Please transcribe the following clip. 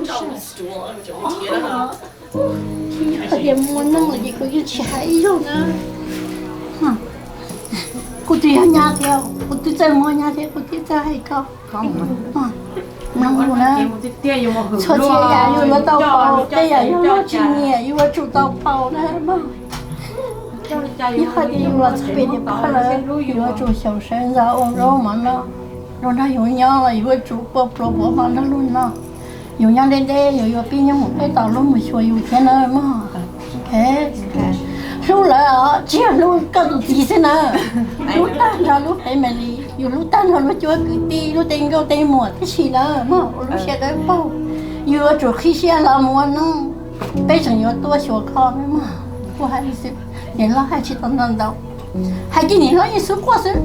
Hais tias muaj neeg lawm ces kuv yeej tsis hais ib zaug na. Kuv twb yog nyab thiab, kuv twb txawj muaj nyab thiab, kuv twb txawj hais koj. Mloog kuv na, txhua txhia yam yus yuav tau pauv, tej yam yus luag tsis nyiam yus yuav tsum tau pauv na mog. Yog hais tias yus los txog pem niam pog lawm, yus yuav tsum xyaum sawv ntxov ua zaub mov noj, luag nrog yus nyob los yus yuav tsum pua pluas pov hmo nrog luag noj. Yus nyob deb deb yus yuav pib nyob mus peb tom luag mus xyuas yus thiab na mog. Hlub lawv os, tsis yog hlub koj tus txiv xwb na, hlub tag nrho lub family, yus hlub tag nrho lub cuab kwv tij, lub tej nkauj tej muam tib si na mog, ua lub siab dawb paug. Yus yuav tsum qhib siab hlo mus ua neej, peb tseem yuav tuaj xyuas koj mog. Kuv hais li xwb, niam hlob hais tsis tau ntau ntau, hais kiag niam hlob yeej xub quaj xwb.